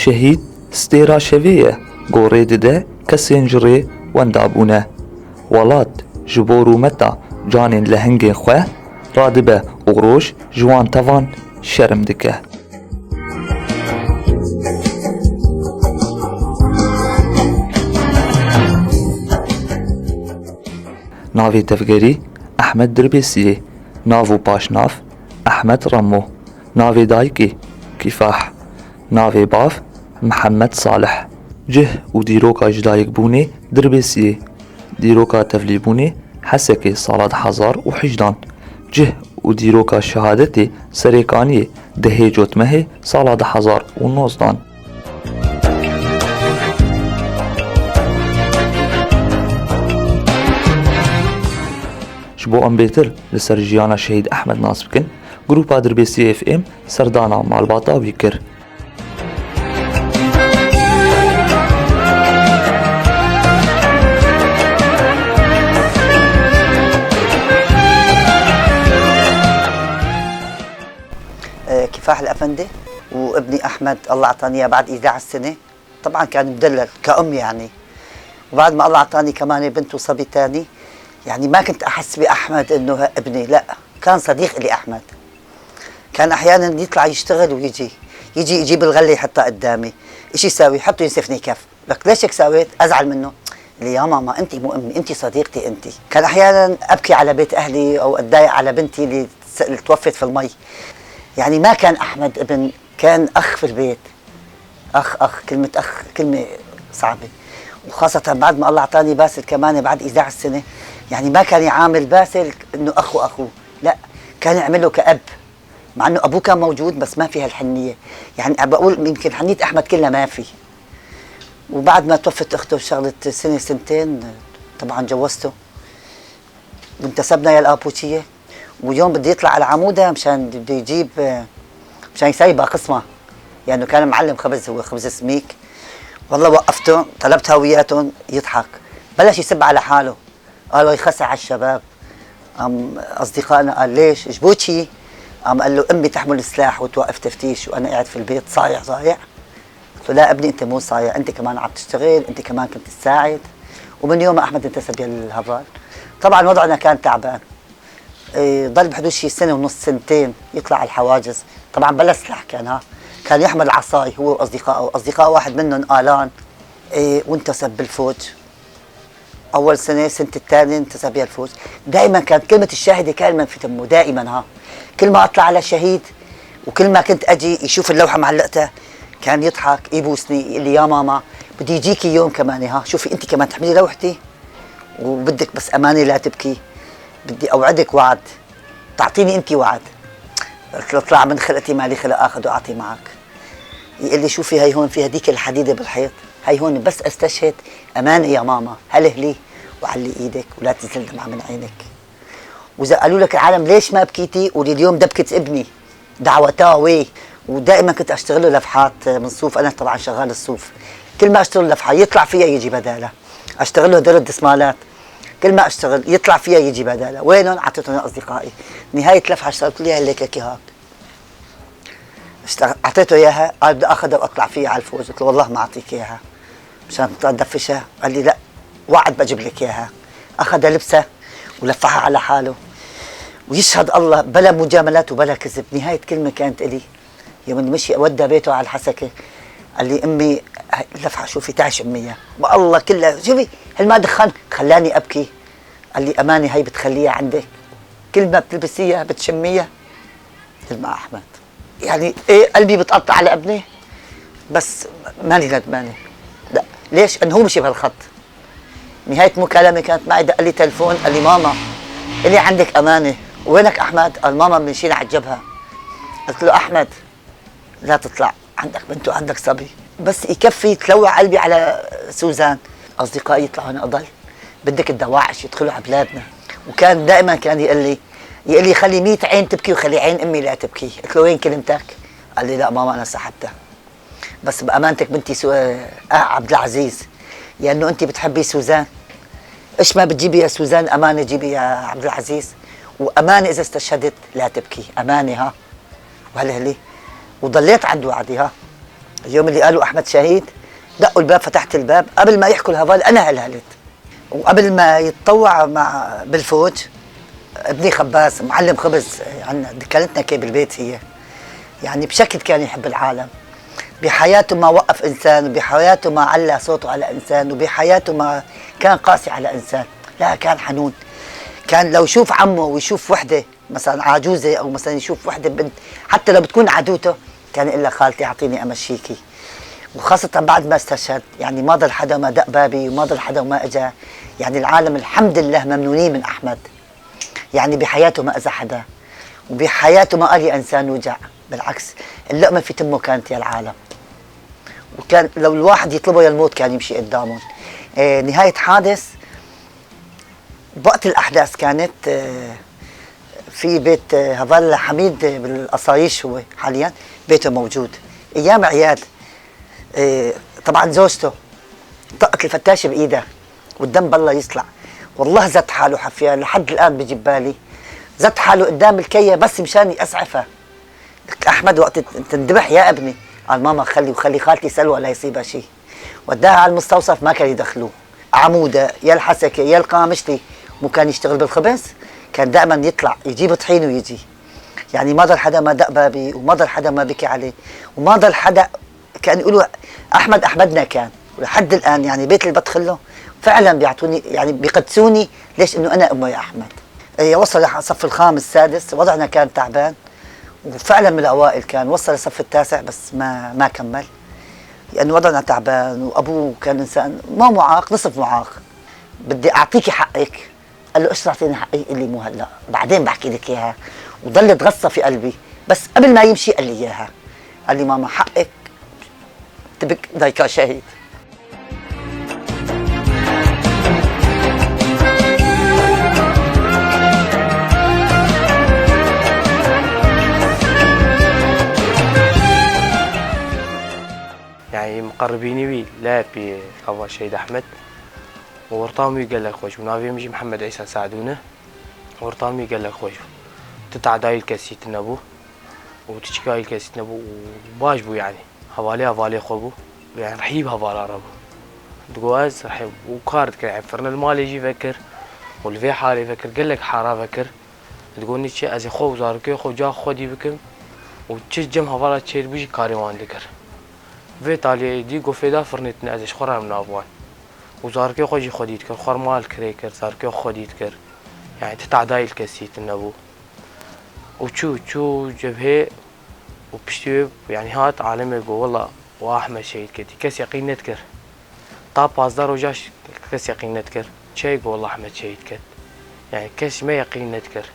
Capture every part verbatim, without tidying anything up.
Şehîd stêra şevê ye, gorê dide kesên ji rê wenda bûne. Welat ji bo rûmeta canên lehengên xwe radibe û roj ji wan tevan şerm dike. Navê tevgerî Ehmed Dirbêsiyê, nav û paşnav Ehmed Ramo, navê dayikê Kîfah, navê bav Mihemed Salih. Cih û dîroka ji dayikbûnê Dirbêsiyê, dîroka tevlîbûnê Hesekê sala du hezar û hejdan, cih û dîroka şehadetê Serêkaniyê dehê Cotmehê sala du hezar û nozdan. Ji bo em bêtir li ser jiyana Şehîd Ehmed nas bikin, Grupa Dirbêsiyê F M serdana malbata wî kir. آه، كفاح الأفندي وابني أحمد، الله أعطاني إياه بعد إحدى عشر سنة. طبعًا كان مدلل كأم يعني. وبعد ما الله أعطاني كمان بنت وصبي تاني، يعني ما كنت أحس بأحمد إنه ابني، لا، كان صديق إلي أحمد. كان أحيانًا يطلع يشتغل ويجي، يجي يجيب الغلة يحطها قدامي، إيش يساوي؟ يحطه ينسفني كف. لك: "ليش هيك سويت؟" أزعل منه. لي: "يا ماما، أنت مو أمي، أنت صديقتي أنت." كان أحيانًا أبكي على بيت أهلي أو أتضايق على بنتي اللي س-، اللي توفت في المي. يعني ما كان أحمد ابن، كان أخ في البيت. أخ، أخ، كلمة أخ كلمة صعبة، وخاصة بعد ما الله أعطاني باسل كمان بعد إحدى عشر سنة. يعني ما كان يعامل باسل إنه أخو أخوه، لا، كان يعمله كأب، مع إنه أبوه كان موجود بس ما في هالحنية. يعني بقول يمكن حنية أحمد كلها ما في. وبعد ما توفت أخته شغلة سنة سنتين، طبعًا جوزته وانتسبنا يا الآبوتشية. ويوم بده يطلع على عمودة مشان بده يجيب، مشان يساوي بقسمة، لأنه كان معلم خبز، هو خبز سميك. والله وقفته، طلبت هوياتهم، يضحك، بلش يسب على حاله، قال: "ويخسع على الشباب". قام أصدقائنا قال: "ليش؟ إيش بوتشي؟" قام قال له: "أمي تحمل السلاح وتوقف تفتيش وأنا قاعد في البيت صايع صايع." قلت له: "لا ابني، أنت مو صايع، أنت كمان عم تشتغل، أنت كمان كنت تساعد." ومن يوم أحمد انتسب يا الهضال. طبعًا وضعنا كان تعبان. إيه، ضل بحدود شي سنة ونص، سنتين، يطلع على الحواجز. طبعًا بلا سلاح كان، ها. كان يحمل عصاي هو وأصدقائه. أصدقاء واحد منهم آلان، إيه، وانتسب بالفوج. أول سنة، سنة الثانية انتسب يا الفوج. دائمًا كانت كلمة الشاهدة كلمة في تمه، دائمًا، ها. كل ما أطلع على شهيد وكل ما كنت أجي يشوف اللوحة معلقتها، كان يضحك، يبوسني، يقول لي: "يا ماما، بدي يجيكي يوم كمان، ها، شوفي أنت كمان تحملي لوحتي." وبدك بس أمانة لا تبكي، بدي أوعدك وعد، تعطيني أنت وعد. قلت له: "اطلع من خلقتي، مالي خلق آخذ وأعطي معك." يقول لي: "شوفي، هاي هون في هديك الحديدة بالحيط، هاي هون بس أستشهد أمانة يا ماما، هلهلي وعلي إيدك ولا تنزل دمعة من عينك." وإذا قالوا لك العالم: "ليش ما بكيتي؟" قولي: "اليوم دبكة ابني." دعوتاه وي. ودائمًا كنت أشتغل له لفحات من صوف، أنا طبعًا شغال الصوف. كل ما أشتغل لفحة يطلع فيها يجي بدالها. أشتغل له دور الدسمالات. كل ما أشتغل يطلع فيها يجي بدالها. وينهم؟ عطيتهم لأصدقائي. نهاية لفحة اشتغلت لي هالليكة كي هاك. اشتغل-، عطيته إياها، قال: "بدي آخذها وأطلع فيها على الفوز." قلت له: "والله ما أعطيك إياها." مشان تدفشها. قال لي: "لا، وعد بجيب لك إياها." أخذ لبسة ولفها على حاله. ويشهد الله، بلا مجاملات وبلا كذب، نهاية كلمة كانت إلي. يوم مشي ودى بيته على الحسكة، قال لي: "أمي، هاي اللفحة شوفي، تعي شميها." والله كلها، شوفي، هل ما دخن، خلاني أبكي. قال لي: "أمانة، هاي بتخليها عندك، كل ما بتلبسيها بتشميها." قلت: "مع أحمد." يعني إيه، قلبي بتقطع على ابني، بس ماني ندمانة. لا، ليش؟ إنه هو مشي بهالخط. نهاية مكالمة كانت معي، دق لي تلفون، قال لي: "ماما، إلي عندك أمانة." "وينك أحمد؟" قال: "ماما، بنشيل على الجبهة." قلت له: "أحمد، لا تطلع، عندك بنت وعندك صبي." بس يكفي تلوع قلبي على سوزان. أصدقائي يطلعوا هنا أضل، بدك الدواعش يدخلوا على بلادنا. وكان دائمًا كان يقول لي، يقول لي: "خلي مية عين تبكي وخلي عين أمي لا تبكي." قلت له: "وين كلمتك؟" قال لي: "لا ماما، أنا سحبتها." بس بأمانتك بنتي سو-، آه، عبد العزيز، لأنه أنت بتحبي سوزان. إيش ما بتجيبي يا سوزان، أمانة جيبي يا عبد العزيز. وأمانة إذا استشهدت لا تبكي، أمانة، ها. وهلهلي. وضليت عند وعدي، ها. اليوم اللي قالوا أحمد شهيد، دقوا الباب، فتحت الباب، قبل ما يحكوا الهوال أنا هلهلت. وقبل ما يتطوع مع، بالفوج، ابني خباز، معلم خبز، عندنا دكانتنا كي بالبيت هي. يعني بشكل كان يحب العالم. بحياته ما وقف إنسان، وبحياته ما على صوته على إنسان، وبحياته ما كان قاسي على إنسان. لا، كان حنون. كان لو يشوف عمه ويشوف وحدة مثلًا عجوزة، أو مثلًا يشوف وحدة بنت، حتى لو بتكون عدوته، كان يقول لها: "خالتي، أعطيني أمشيكي." وخاصة بعد ما استشهد، يعني، ما ضل حدا ما دق بابي، وما ضل حدا وما إجا. يعني، العالم الحمد لله ممنونين من أحمد. يعني، بحياته ما أذى حدا، وبحياته ما قال: "يا إنسان وجع." بالعكس، اللقمة في تمه كانت يا العالم. وكان لو الواحد يطلبه يا الموت كان يمشي قدامهم. آه، نهاية حادث، بوقت الأحداث كانت، آه، في بيت، آه، هضل حميد بالقصايش، هو حاليًا بيته موجود. أيام عياد، آه، طبعًا زوجته طقت الفتاشة بإيدها والدم بالله يطلع. والله زت حاله حفيان، لحد الآن بيجي ببالي. زت حاله قدام الكية بس مشان يسعفها. لك: "أحمد، وقت تنذبح يا ابني." قال: "ماما، خلي، وخلي خالتي سلوى لا يصيبها شي." وداها على المستوصف، ما كان يدخلوه. عمودة يا الحسكة يا القامشلي، مو كان يشتغل بالخبز؟ كان دائمًا يطلع يجيب طحين ويجي. يعني ما ضل حدا ما دق بابي، وما ضل حدا ما بكي عليه، وما ضل حدا كان يقولوا: "أحمد أحمدنا" كان. ولحد الآن يعني بيت اللي بدخل له فعلًا بيعطوني، يعني بيقدسوني. ليش؟ إنه أنا أمه يا أحمد. إيه، وصل الصف الخامس، السادس، وضعنا كان تعبان. وفعلًا من الأوائل كان، وصل الصف التاسع بس ما، ما كمل، لأنه وضعنا تعبان، وأبوه كان إنسان ما معاق، نصف معاق. "بدي أعطيكي حقك." قال له: "إيش تعطيني حقي؟" قال لي: "مو هلأ، بعدين بحكي لك إياها." وضل يتغصى في قلبي، بس قبل ما يمشي قال لي إياها. قال لي: "ماما، حقك تبك دايكا شهيد." يعني مقربيني وي لا بي خوا شهيد أحمد، وورتام وي قال لك خوش، ونافي مجي محمد عيسى سعدونه، وورتام وي قال لك خوش، تتعدايل كسيت نبو، وتشكايل كسيت نبو، وباش بو يعني. هەواڵێ هەواڵێ خۆ بوو، یان ڕحیب هەواڵا ڕەبوو. دگۆ ئەز ڕحیب و کار دکرد، یان فرنە لە ماڵێ ژی ڤەکر و لە ڤێ حاڵێ ڤەکر، گەلێک حاڕا ڤەکر. دگۆ نیچێ ئەزێ خۆ و زارکێ خۆ جا خۆ دی بکەم و چ جەم هەواڵا چێت بوو ژی کارێ وان دکرد. ڤێ تاڵیێ دی گۆ فێدا فرنێتن ئەزێ خۆ ڕام ناوان و زارکێ خۆ ژی خۆ دی دکرد، خۆ ماڵ کرێ کرد، زارکێ خۆ دی دکرد. یانی تتعدایل کەسیتن نەبوو. و چوو، چوو جەبهێ و پشتی وێ، یعنی، هات عالمێ گۆ: "وەڵا و ئەحمەد شەهید کردی." کەس یەقین نەتکرد. تا پازدە ڕۆژاش کەس یەقین نەتکرد. چێ گۆ: "وەڵا ئەحمەد شەهید کرد." یعنی، کەس مە یەقین نەتکرد.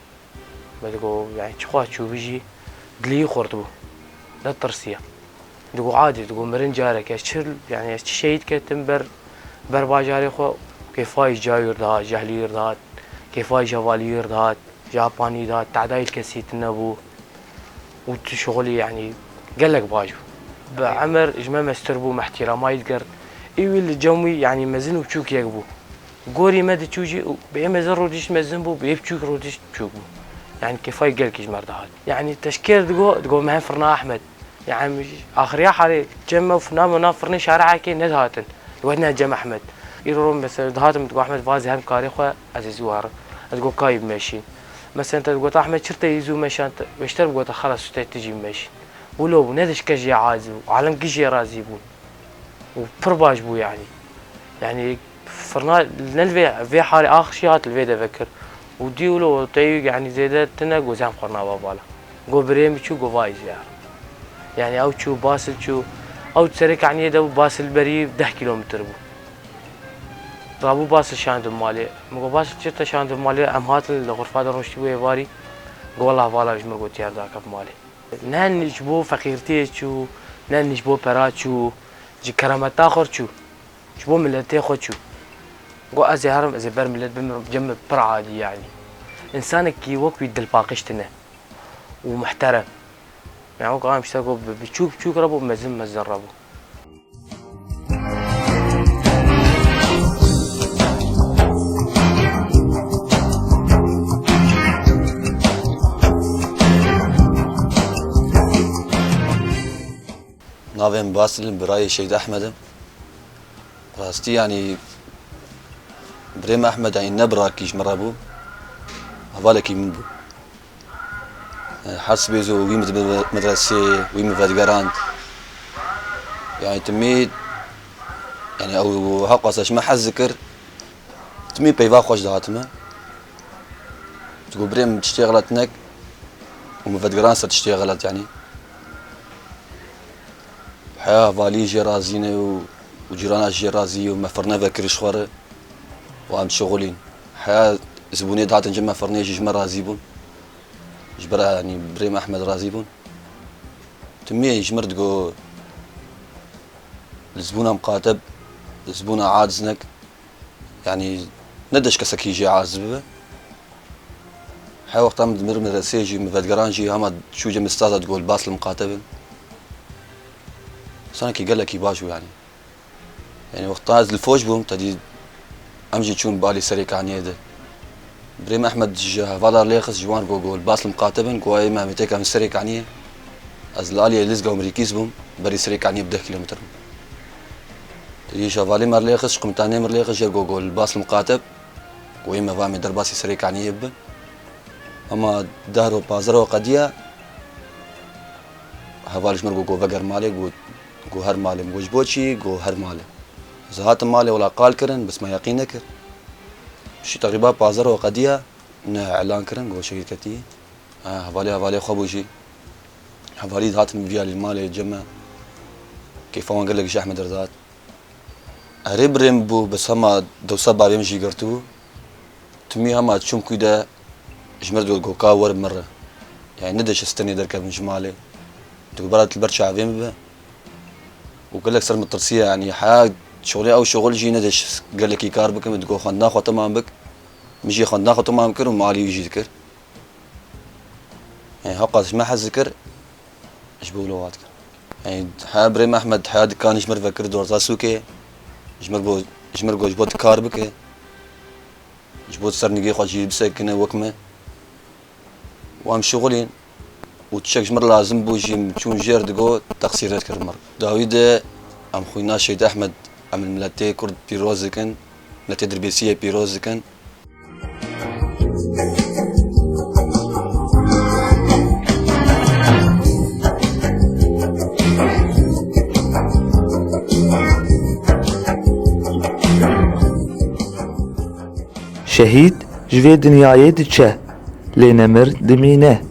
مە دگۆ، یعنی، چخوا چوو بژی، دلی خورد بوو. نەترسیە. دگۆ عادی، دگۆ مرن جارێک. ئەز چ، یعنی، ئەز چ شەهید کەتم بەر، بەر باژارێ خۆ، کێفای جاویر دەهات، جەهلیر دەهات، کێفای ژەوالییر دەهات، ژاپانی دەهات، تەعدایل کەسیت نەبوو. و تو شغلی، یعنی، گەلێک باش بوو. بە عەمر ژمە مەستر بوو، مەحتیرامای دگرت. ئیوی لە جەموی، یعنی، مەزن و بچووک یەک بوو. گۆری مە دچوو ژی و بە ئێ مەزن ڕۆدیشت مەزن بوو، بە ئێ بچووک ڕۆدیشت بچووک بوو. یعنی، کێفای گەلکیش مەر دەهات. یعنی، تەشکێر دگۆ، دگۆ مە هەم فرنا ئەحمەد. یعنی، ئاخریا حالێ جەمە و نامە ناو فرنی شارعەکێ نەدهاتن. وەدنە جەم ئەحمەد. ئیرۆ ڕۆم بەسەر دهاتم، دگۆ ئەحمەد ڤازێ هەم کارێ خۆ ئەزێ زوو هەڕم. ئەدگۆ کای بمەشین. مەسەن تە دگۆتە ئەحمەد چرتە یزوو مەشان تە، وێشتەر بگۆتە خەڵەس سوتە تجی بمەشین. ولۆ بوو، نەدش کەس ژێ عازی بوو، عالم گشت ژێ ڕازی بوو. و پڕ باش بوو، یعنی. یعنی، فرنا نە لە ڤێ، ڤێ حالێ ئاخشی هات لە ڤێ دەڤە کرد. و دی ولۆ تەیوی، یعنی، زێدە تنە گۆ زەم خۆڕناوا باڵە. گۆ برێ مچوو، گۆ ڤای زیار. یعنی، ئەو چوو، باسل چوو. ئەو سەرێ کەعنیە دەبوو، باسل بەری دە کیلۆمتر بوو. ڕابوو باسل شاندم ماڵێ. مگۆ باسل چێتە شاندم ماڵێ، ئەم هاتن لە غرفا دەڕۆشتی بۆ ێواری. گۆ وەڵا ڤاڵا ژمە گۆ تیار داکەف ماڵێ. نە نیش بۆ فەقیرتێ چوو، نە نیش بۆ پەرا چوو، ji keremeta xwe çû, ji bo miletê xwe çû. Got, "Ez ê herim, ez ê ber milet bimirim, cem min pir adî, yanî. Însanekî wek wî dilpaqij tune û muhterem." Yani, wek am işte got, bi, biçûk biçûk re bû, mezin mezin re bû. Navê min Basil in, birayê Şehîd Ehmed im. Rastî, yanî, birê min Ehmed, yanî, ne birakî ji min re bû, hevalekî min bû. Yanî, her sibê zû wî min dibe medresê, wî min vedigerand. Yanî, timî, yanî, ew heqasa ji min hez dikir, timî peyva xweş dihatime. Digot, birê min, tiştê xelet nek û min vedigeran ser tiştê xelet, yanî. Heya hevalî jê razî ne û, û cîrana jê razî û me firne vekir ji xwe re û em şixulîn. Heya zibûnê dihatin cem me firnê jî ji me razî bûn. Ji ber, yanî, birê min Ehmed razî bûn. Timî ji mir digot, li zibûna miqateb, li zibûna aciz nek, yanî, nede ji kesekî jê aciz bibe. Her wexta min dimir medresê jî, min vedigeran jî, hema çû cem staza digot, li bas li miqateb in. Sanekî gelekî baş bû, yanî. Yanî, wexta ez li foş bûm, tedî em jî çûn balî Serê Kaniyê de. Birê min Ehmed ji hevala lê xist, ji wan got, got, li bas li miqateb in, got, ê me, em ê têkevin Serê Kaniyê. Ez li aliyê Lizga û Mirîkîs bûm, berî Serê Kaniyê bi deh kîlometre bûm. Tedî ji hevalê me lê xist, ji qumitanê me lê xist, jê got, got, li bas li miqateb, got, ê me, va em ê derbasî Serê Kaniyê bibin. Hema deh ro, pazdeh ro qediya, heval ji mir got, got, veger malê, got, got, her malê. Min got, ji bo çi? Got, her malê. Ez hatim malê, wela qal kirin, bes me yeqîn nekir. Şî teqrîba pazdeh ro qediya, ne elan kirin, got, şehîd ketî. Ha, hevalê, hevalê xwe bû jî. Hevalî dihatin viyalî malê cem me. Kêfa wan gelek ji Ehmed re dihat. Erê, birê min bû, bes hema dewsa bavê min jî girtibû. Timî hema çûm kû de ji mir digot, got, ka werin min re. Yanî, nede ji stenê derkevin ji malê. Digot, bera tu li ber çavê min be. Û gelek ser min tirsiye, yanî, heya şixulê ew şixul jî nede ji gelekî kar bikim. Digot, xwendina xwe temam bik. Min jî xwendina xwe temam kir û malî wî jî dikir. Yanî, heqas ji me hez dikir, ji bo wilo hat kir. Yanî, heya birê min Ehmed, heya dikanî ji mir vekir dorza sûkê, ji mir got, ji mir got, ji bo tu kar bike, ji bo tu ser nigê xwe jî bisekine wek me. Û em şixulîn û tiştek ji mir lazim bû jî, min çûn jêr digot, teqsîr nedikir mir. Dawî de em xwîna Şehîd Ehmed, em li miletê Kurd pîroz dikin, miletê Dirbêsiyê pîroz dikin. Şehîd ji vê dinyayê diçe, lê nemir dimîne.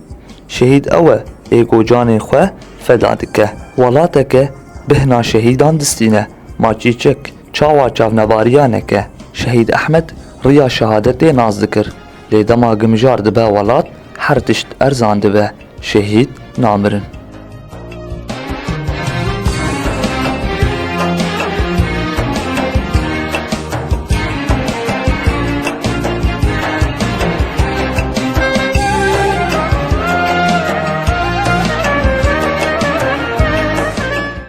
Şehîd ew e ê ku canê xwe feda dike. Welateke bêhna şehîdan distîne. Ma çîçek çawa çavnebariya neke? Şehîd Ehmed riya şehadetê nas dikir, lê dema gi mijar dibe welat, her tişt erzan dibe. Şehîd namirin.